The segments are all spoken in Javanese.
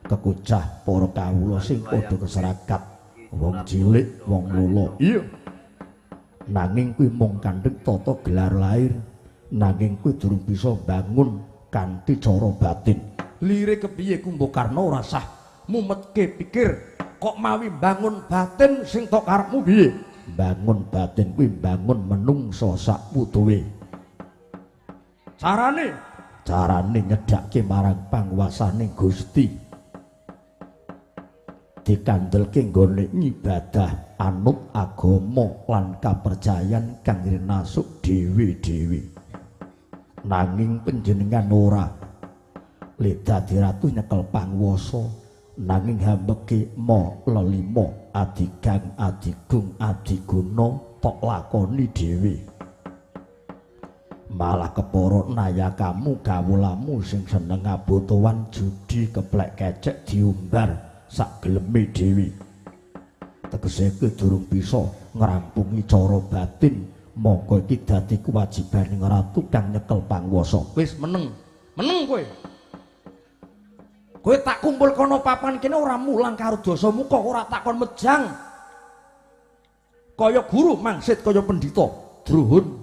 Kekucah para kawula sing padha keserakat, wong cilik, wong lolo. Iya. Nanging kuwi mung kandheng tata gelar lahir, nanging kuwi durung bisa bangun kanthi cara batin. Lire kepiye Kumbakarna ora sah mumetke pikir kok mawi bangun batin sing tok karepmu piye? Bangun batin kuwi bangun menungso sak wutuhe. Carane? Carane nyedhake marang panguwasane Gusti. Dikandelke nggone ngibadah anut agama lan kapercayan kang rinasuk dhewe-dhewe. Nanging panjenengan ora le dadi ratu nyekel panguwasa, nanging hambeke ma lelima adigang adigung adiguna tok lakoni dhewe. Malah kepara nayakamu kawulamu sing seneng abotowan judi keplek kecek diumbar sak geleme dhewe. Tegese kowe durung bisa ngrampungi cara batin, mongko iki dadi kewajibane ratu kang nyekel panguwasa. Wis meneng, meneng kowe. Kowe tak kumpul kono papan kene ora mulang karo Dasamuka, ora takon mejang. Kaya guru mangsit kaya pendhita, druhun.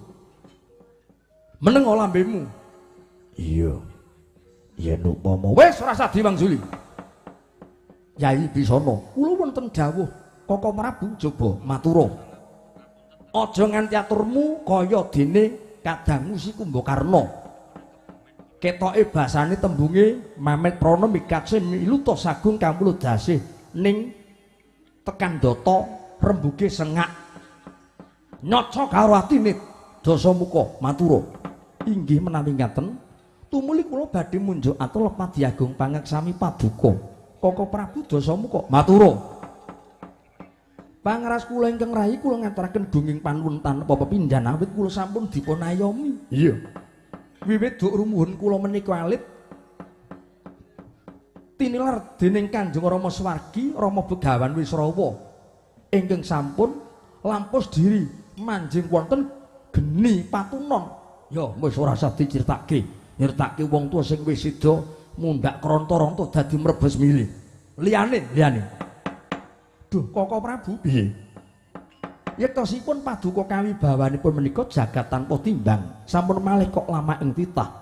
Meneng lambemu. Iya. Yen upama wis ora usah diwangsuli. Yai Bisana, kula wonten dawuh Koko Prabu coba matura. Aja nganti aturmu kaya dene kadangu si Kumbakarna. Ketoke basane tembunge mamet prana mikatse miluta sagung kamulu dasih ning tekan data rembuge sengak. Nyoco karo atine Dasamuka matura. Inggih menawi ngaten, tumuli kula badhe munjuk atur lepadi agung pangaksami paduka. Koko Prabu Dasamuka matura. Pangras kula ingkang rayi kula ngaturaken gunging panuwun tanpa pepindhan awit kula sampun dipun ayomi. Iya. Wiwit duk rumuhun kula menika alit tinilar dening Kanjeng Rama Swargi Rama Begawan Wisrawa ingkang sampun lampus diri manjing wonten geni patunon. Ya wis ora usah diceritake. Nyritake wong tuwa sing wis sida mundhak kronto-ronto dadi mrebes mili. Liyane, liyane. Duh, Koko Prabu piye? Yektosipun paduka kawibawanipun menika jagat tanpa timbang. Sampun malih kok lama ing titah.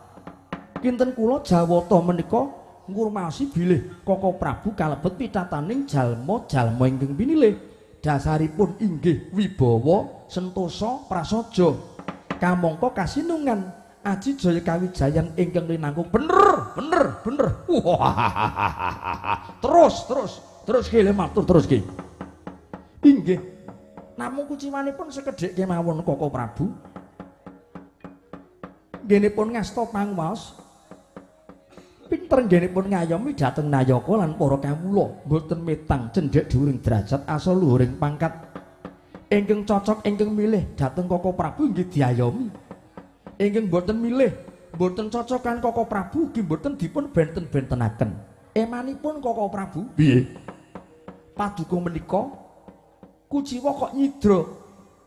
Kinten kula Jawata menika ngurmasi bilih Koko Prabu kalebet pitataning jalma-jalma ingkang pinilih. Dasaripun inggih wibawa sentosa prasaja. Kamangka kasinungan aji jaya kawijayan ingkang linangkung. Bener, bener, bener. Wah. Terus, terus, terus ki le matur terus ki. Inggih. Namung kuciwanipun sekedhik kemawon Koko Prabu. Nggenipun ngasta pangwaos. Pinter nggenipun ngayomi dhateng nayaka lan para kawula, mboten mitang cendhek dhuwuring derajat asal luhuring pangkat. Ingkang cocok ingkang milih dhateng Koko Prabu inggih diayomi. Ingkang mboten milih, mboten cocokan Koko Prabu ugi mboten dipun benten-bentenaken. Emanipun Koko Prabu piye? Paduka menika kuciwa kok nyidra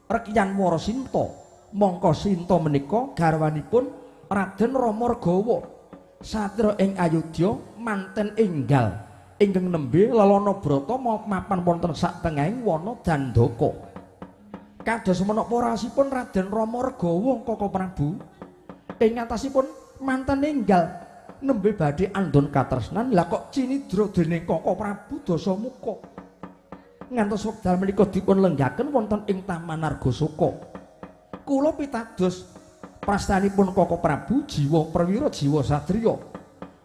Rekyan Warasinta. Mongko Sinta menika garwanipun Raden Rama Regawa. Satria ing Ayodya manten enggal ingkang nembe lelana brata mapan wonten satengahing wana Dandaka. Kados menapa rasipun Raden Rama Regawa Koko Prabu ing atasipun manten enggal nembe badhe andon katresnan, lah kok cinidra dening Koko Prabu Dasamuka. Ngantos wekdal menika dipun lenggaken wonten ing Taman Argasoka. Kula pitados prastanipun Koko Prabu jiwa perwira jiwa satriya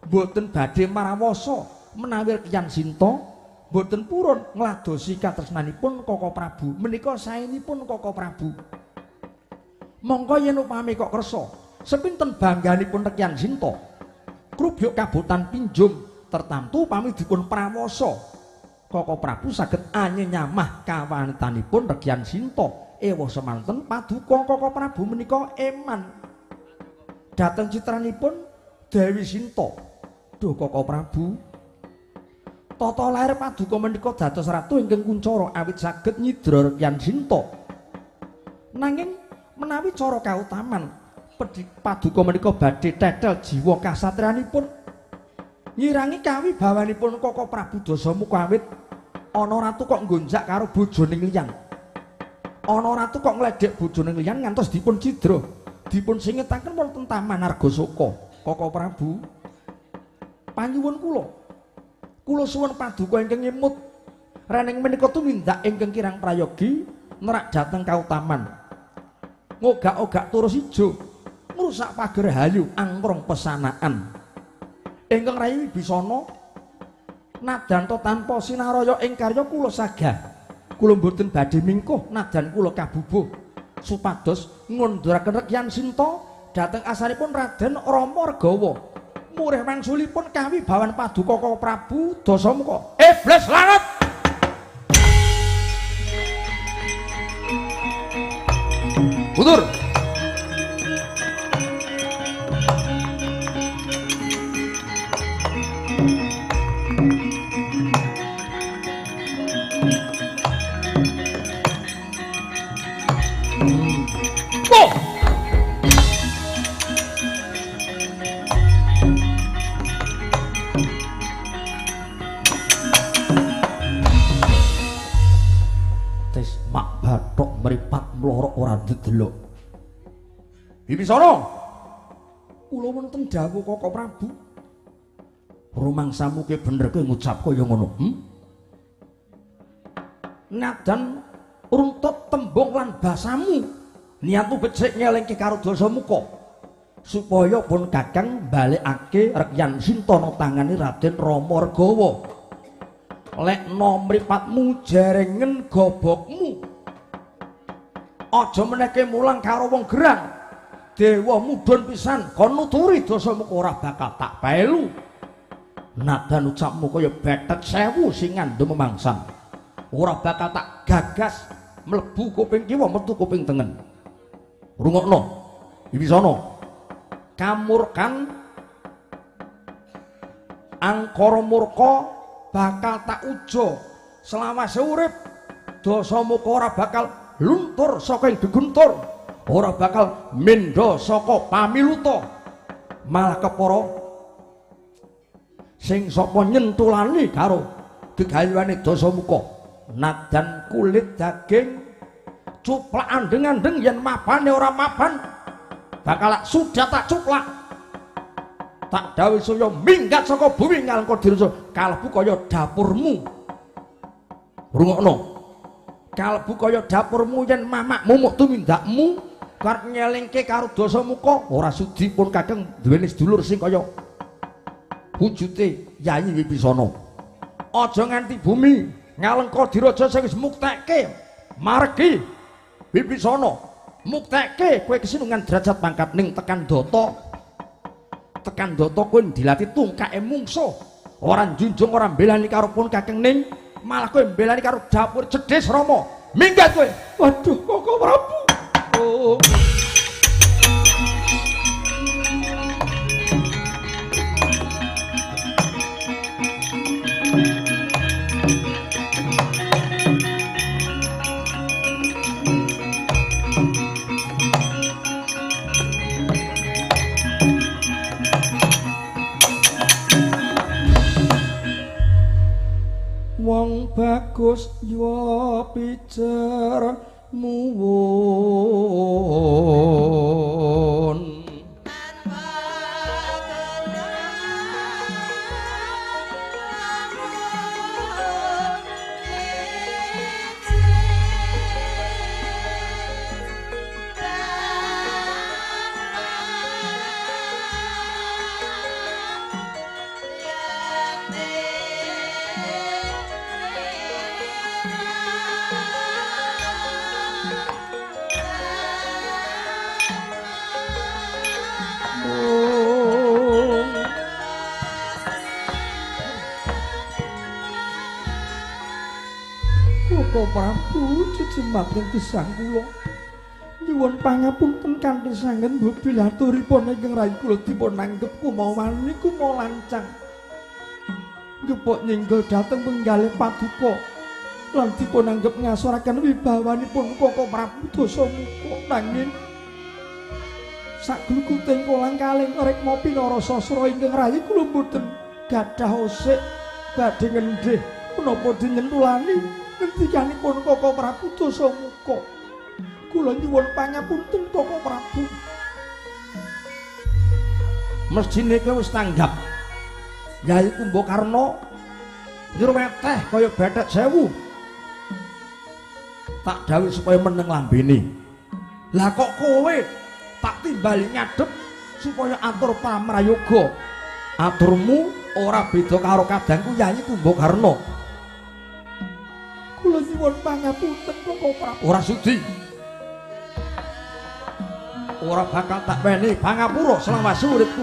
mboten badhe marawasa menawi Rekyan Sinta mboten purun ngladosi katresnanipun Koko Prabu. Menika saenipun Koko Prabu. Mongko yen upami kok kersa sepinten bangganipun Rekyan Sinta krubyuk kabotan pinjum tertamtu upami dipun prawasa Koko Prabu saged anyenyamah kawanitanipun Rekyan Sinta. Ewa semanten paduka Koko Prabu menika eman dhateng citranipun Dewi Sinta. Duh Koko Prabu, tata lair paduka menika dados ratu ingkang kuncara awit saged nyidra Rekyan Sinta. Nanging menawi cara kautaman paduka menika badhe tetel jiwa kasatriyanipun. Ngirangi kawibawanipun Koko Prabu Dasamuka awit ana ratu kok nggonjak karo bojone liyan. Ana ratu kok ngledhek bojone liyan ngantos dipun cidra, dipun singetaken wonten Taman Argasoka. Koko Prabu, panyuwun kula. Kula suwun paduka ingkang ngemut rening menika tumindak ingkang kirang prayogi nerak dhateng kautaman. Ngogak-ogak turus ijo, ngrusak pager hayu angkrong pesanaan. Ingkang rayi Wibisana nadanta tanpa sinaraya ing karya kula sagah. Kula mboten badhe mingkuh nadan kula kabubuh supados ngunduraken Rekyan Sinta dhateng asanipun Raden Rama Regawa. Murih wangsulipun kawibawan paduka Koko Prabu Dasamuka. Iblis langet. Mundur. Delok. Wibisana, kula wonten dawuh Koko Prabu. Rumangsamu ki bener kowe ngucap kaya ngono, Nadan runtut tembung lan basamu, niatmu becik ngelingke karo Dasamuka supaya pun Kakang balekake Rekyan Sinta nang tangane Raden Rama Regawa. Lekno mripatmu jerengen gobokmu. Aja menehke mulang karo wong gerang. Dewa mudhun pisan kon nuturi Dasamuka ora bakal tak pelu. Nadan ucapmu kaya betet sewu sing ngandung memangsan. Ora bakal tak gagas mlebu kuping kiwa metu kuping tengen. Rungokno Wibisana. Kamurkan angkara murka bakal tak ujo selawase urip. Dasamuka ora bakal luntur saka ing geguntur, ora bakal mendha saka pamiluta, malah kepara sing sapa nyentulani karo gegayuhane Dasamuka. Nadan kulit daging cuplak andeng-andeng yen mapane ora mapan bakal sudah tak cuplak. Tak dawuh saya minggat saka bumi ngalengka dirasa kalebu kaya dapurmu. Rungokno. Kalebu kaya dapurmu yen mamakmu muk tumindakmu karep nyelingke karo Dasamuka ora sudi pun kakeng duweni sedulur sing kaya wujute Yayi Wibisana. Aja nganti bumi ngalengka diraja sing wis muktekke margi Wibisana, muktekke kowe kesinungan derajat pangkat ning tekan data. Tekan data kowe ndilati tungkake mungsuh, ora njunjung ora mbelani karo pun kakeng ning malah kowe mbelani karo dapur cedhis Rama. Minggat kowe. Waduh Koko Prabu. Oh. Wong bagus yo pijer muwun. Koko Prabu cecimating gesang kula. Nyuwun pangapunten kanthi sangen mobil aturipun ingkang rayi kula dipun anggep kumawan niku mau lancang. Gepok nyinggol dhateng penggalih paduka lan dipun anggep ngasoraken wibawanipun Koko Prabu Dasamuka nanging sagluguting kolang kaling rikma pinara sasra ingkang rayi kula mboten Gadah osik badhe ngendhih menapa dinyentulani ngendikanipun Koko Prabu Dasamuka. Kula nyuwun pangapunten Koko Prabu. Mesthine kowe wis tanggap. Yayi Kumbakarna nyerweteh kaya bethek sewu. Tak dawuh supaya meneng lambene. Lah kok kowe tak timbali ngadhep supaya atur pamrayoga. Aturmu ora beda karo kadangku Yayi Kumbakarna. Kula nyuwun pangapunten Koko Prabu. Ora sudi. Ora bakal tak weni pangapura selawase uripku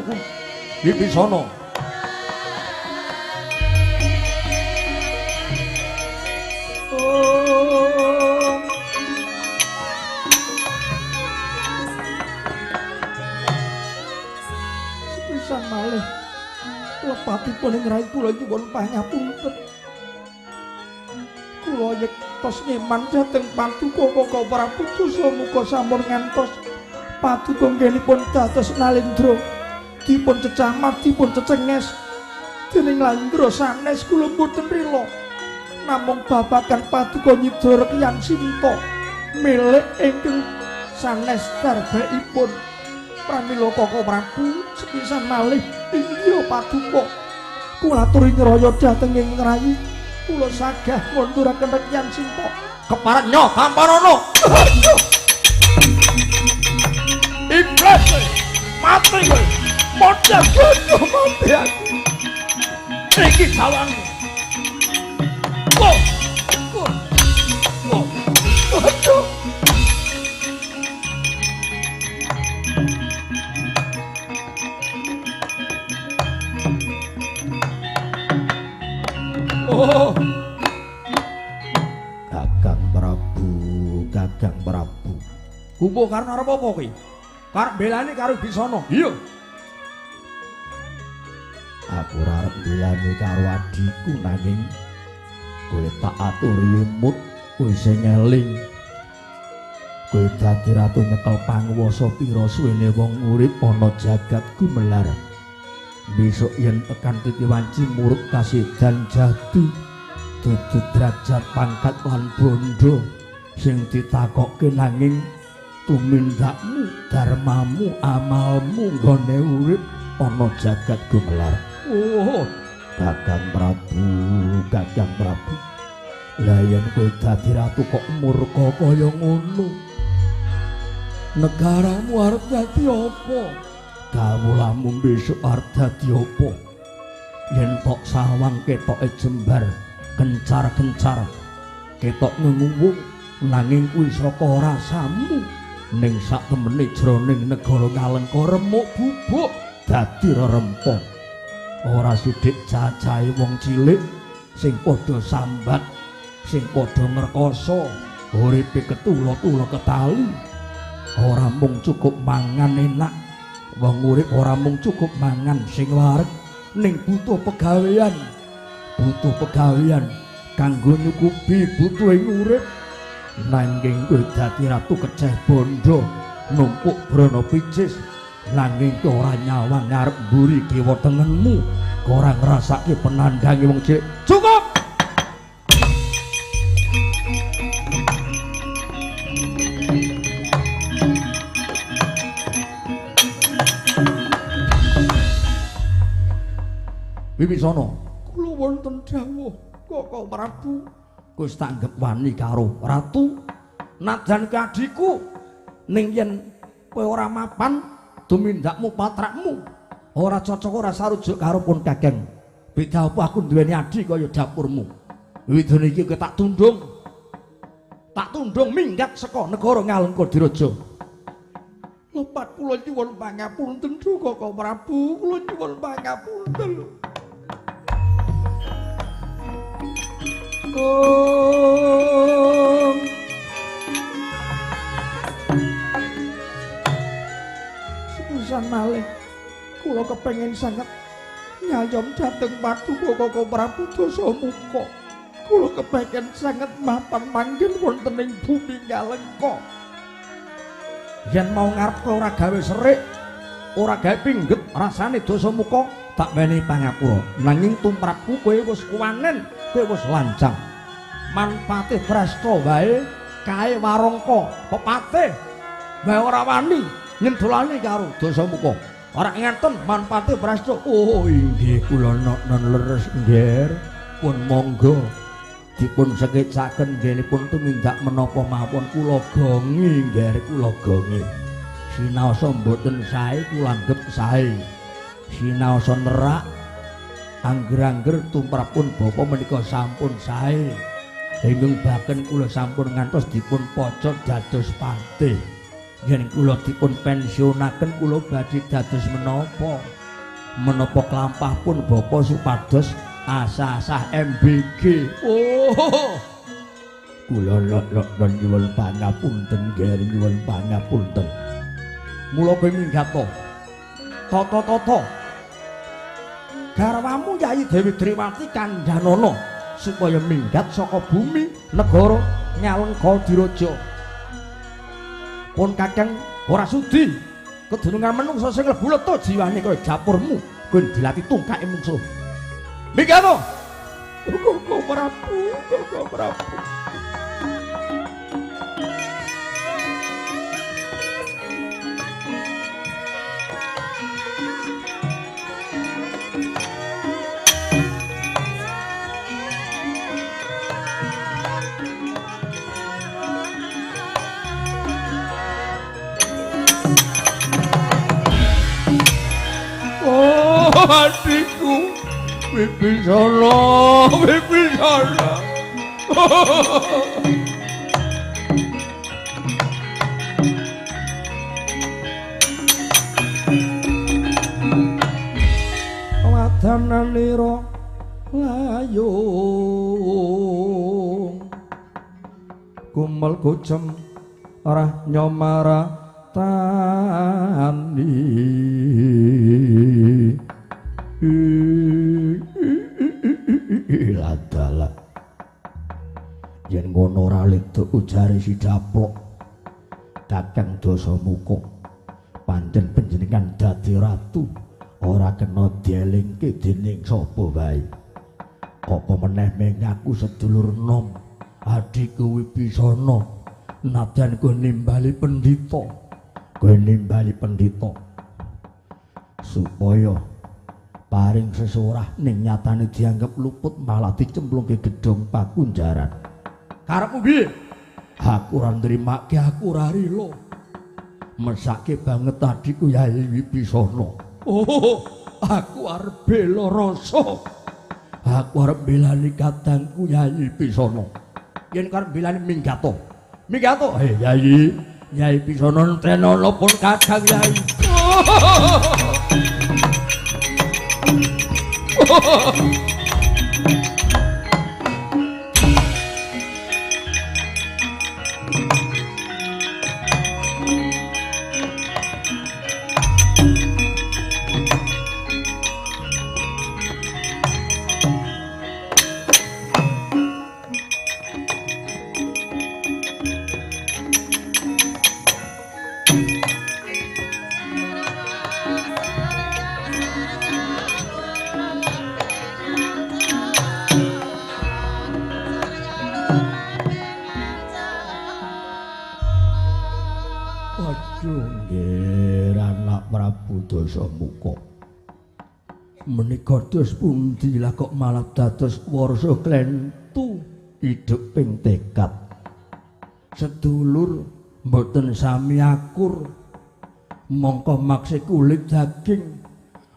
Wibisana. Sepisan malih lepatipun ing rai kula nyuwun pangapunten. Kula yektos ngeman dhateng paduka Koko Prabu Dasamuka sampun ngantos paduka nggenipun dados Nalendra. Dipun cecamat, dipun cecenges dening Nalendra sanes kula mboten rila. Namung babagan paduka nyida Rekyan Sinta milik ingkang sanes darbaipun. Pramila Koko Prabu sepisan malih inggih paduka kula aturi ngraya dhateng ing rayi. Kula sagah ngunduraken Rekyan Sinta. Keparat nyo tampanana. Iblis mati kowe. Modal bodoh mati aku. Iki sawangmu. Oh. Oh. Oh. Aduh. Oh. Kakang Prabu, Kakang Prabu. Kumbakarna arep apa kowe? Karep belani karo Wibisana. Iya. Aku ora arep belani karo adhiku nanging kowe tak aturi emut kowe sing eling. Kowe dadi ratu nyekel panguwasa pira suwene wong urip ana jagat gumelar. Besok yen tekan titi wanci murub kasidan jati dudu derajat pangkat lan bondo sing ditakokke nanging tumindakmu, darmamu, amalmu nggone urip ana jagat gumelar. Oh, Kakang Prabu, Kakang Prabu. Lah yen kowe dadi ratu kok murka kaya ngono. Negaramu arep dadi apa? Kawulamu besok arep dadi apa? Yen tok sawang ketoke jembar, kencar-kencar, ketok ngenguwung nanging kuwi saka rasamu. Ning sak temene jroning negara Ngalengka remuk bubuk dadi rerempon. Ora sithik cacahe wong cilik sing padha sambat, sing padha ngrekoso, uripe ketula-tula ketali. Ora mung cukup mangan enak, wong urip ora mung cukup mangan sing wareg, ning butuh pegawean. Butuh pegawean kanggo nyukupi butuhe urip. Nanging kowe dadi ratu keceh bondo numpuk brana picis, nanging kowe ora nyawang ngarep mburi kiwa tengenmu, kowe ora ngrasake penandhange wong cilik. Cukup. Wibisana, kula wonten dawuh Koko Prabu. Kowe wis tanggep wani karo ratu nadan adhiku, ning yen kowe ora mapan tumindakmu patrakmu ora cocok ora sarujuk karo pun kakeng. Beda apa aku duweni adhi kaya dapurmu. Widone iki kowe tak tundung. Tak tundung minggat saka negara Ngalengka Diraja. Lepat kula nyuwun pangapunten Koko Prabu, kula nyuwun pangapunten. Om. Sepisan malih kula kepengin sanget nyayom dhateng paduka Koko Prabu Dasamuka. Kula kepengin sanget mapan manggen wonten ing bumi Ngalengka. Yen mau ngarep ora gawe serik, ora gawe pingget rasane Dasamuka, tak wenehi pangapura. Nanging tumrapku kowe wis kuwanen, kowe wis lancang. Manpatih prasta wae kae warangka pepatih wae ora wani nyendolani karo Dasamuka. Ora ngaten manpatih prasta. Oh inggih kula non leres nggih. Pun monggo dipun sekecaken nggenipun tumindak menapa mawon kula gongi nggih, kula gongi. Sinaosa mboten sae kula anggep sae. Sinaosa nerak angger-angger tumrapun bapa menika sampun sae. Ingkang baken kula sampun ngantos dipun pocot dados patih. Yen kula dipun pensiunaken kula badhe dados menapa? Menapa klampah pun bapa supados asah-asah MBG. Oh. Kula lok-lok nyuwun pangapunten nggih, nyuwun pangapunten. Mula kowe minggat to. Tata-tata. Garwamu Yayi Dewi Drewati kandhanana supaya minggat saka bumi negara Nyalengka Diraja. Pun kakang ora sudi kedunungan menungsa sing lebu leta jiwane kaya dapurmu kowe dilati tungkake mungsuh. Minggat to. Koko Prabu, Koko Prabu. Oh, adikku, Wibisana, Wibisana. Wadananira layung kumel kucem ora nyomara tani. Ladalah yen ngono ora ledok ujare si Daplok. Kakang Dasamuka pancen panjenengan dadi ratu ora kena dielingke dening sapa wae. Apa meneh mengaku sedulur nom adikku Wibisana nadyan kowe nimbali pendhita, kowe nimbali pendhita supaya paring sesorah ning nyatane dianggep luput malah dicemplungke gedhong pakunjaran. Karepmu piye? Aku ora nrimake, aku ora rila. Mesake banget adikku Yayi Wibisana. Oh, aku arep bela rasa. Aku arep belani kadangku Yayi Wibisana. Yen karep belani minggat to. Minggat to. Hei Yayi, Yayi Wibisana entenono pun kadang Yayi. Dasamuka menika dos pundi lah kok malah dados warsa klentu idheping tekad. Sedulur mboten sami akur mongko makse kulit daging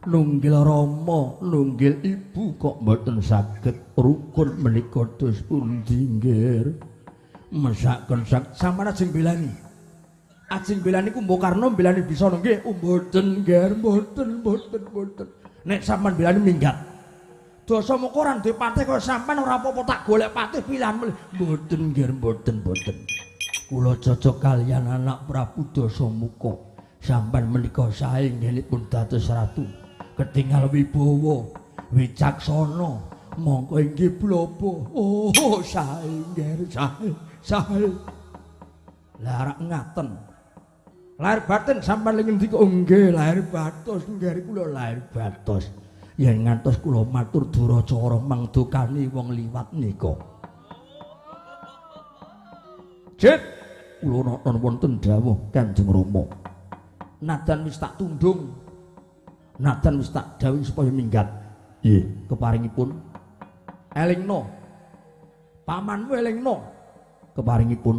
nunggil rama nunggil ibu kok mboten saged rukun menika dos pundi nggih. Mesaken sak sampeyan ajeng belani. Ajeng belani Kumbakarna belani Bisana nggih. Oh mboten nggih, mboten mboten mboten. Nek sampean belani minggat. Dasamuka ora duwe patih kaya sampean ora apa-apa tak golek patih pilihan melih. Mboten nggih, mboten mboten. Kula cocok kaliyan anak Prabu Dasamuka. Sampean menika sae nggenipun dados ratu. Ketingal wibawa, wicaksana, mongko inggih blaba. Oh sae nggih, sae, sae. Lah rak ngaten. Lahir batin sampean ling ngendi kok nggih lahir batos nggih kula lahir batos. Yen ngantos kula matur duracara mangdukani wong liwat nika. Jit, kula nonton wonten dawuh Kanjeng Rama. Nadan wis tak tundung. Nadan wis tak dawuhi supaya minggat. Nggih, keparingipun elingno. Pamanmu elingno. Keparingipun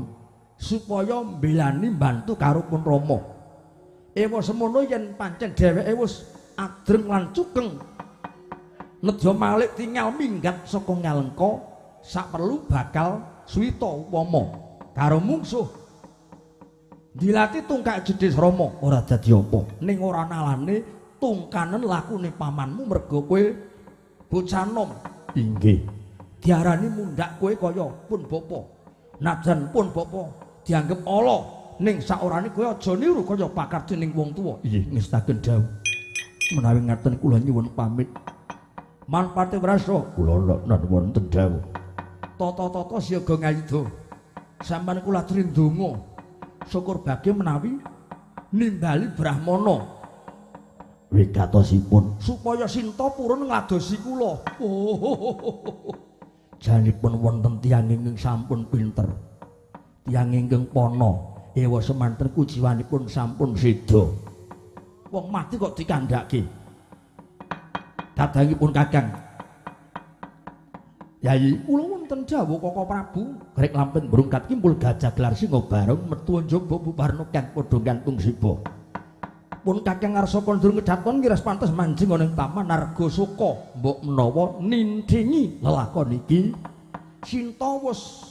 supaya mbelani mbantu karo pun Rama. Ewa semono yen pancen dheweke wis adreng lan cukeng nedya malik tinggal minggat saka Ngalengka saperlu bakal suwita upama karo mungsuh dilati tungkak jedhis Rama ora dadi apa ning ora nalane tungkanen lakune pamanmu merga kowe bocah nom. Inggih. Diarani mundhak kowe kaya pun bapa. Najan pun bapa dianggep ala ning saorane kowe aja niru kaya pakarti ning wong tuwa. Inggih, ngestaken dawuh. Menawi ngaten kula nyuwun pamit. Manpati wrasa kula nan wonten dawuh. Tata-tata siaga ngayida. Sampeyan kula aturi ndonga. Syukur bagya menawi nimbali brahmana wigatosipun supaya Sinta purun ngladosi kula. Oh. Janipun wonten tiyang ingkang sampun pinter. Tiyang ingkang pana, ewa semanten kujiwanipun sampun seda. Wong mati kok dikandhake. Dadangipun Kakang. Yayi, kula wonten dawuh Koko Prabu, grek lampin brungkat kimpul gajah gelar singa bareng metu njaba bubarno kang padha gantung siba. Pun Kakang ngarsa kondur ngedaton ngiras pantes manjing ana ing taman Nargasoka, mbok menawa nindingi lelakon iki. Sinta wis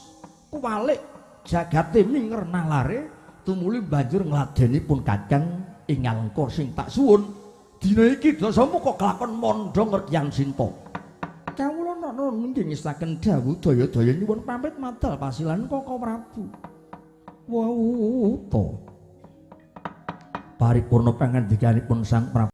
kuwalik jagate minger nalare tumuli banjur ngladeni pun Kakang ing Ngalengka sing tak suwun. Dina iki Dasamuka kelakon mandha ngerkian Sinta. Kawula nana nggih ngestaken dawuh daya-daya nyuwun pamit madal pasilan Koko Prabu. Wauta. Paripurna pangandikanipun Sang Prabu.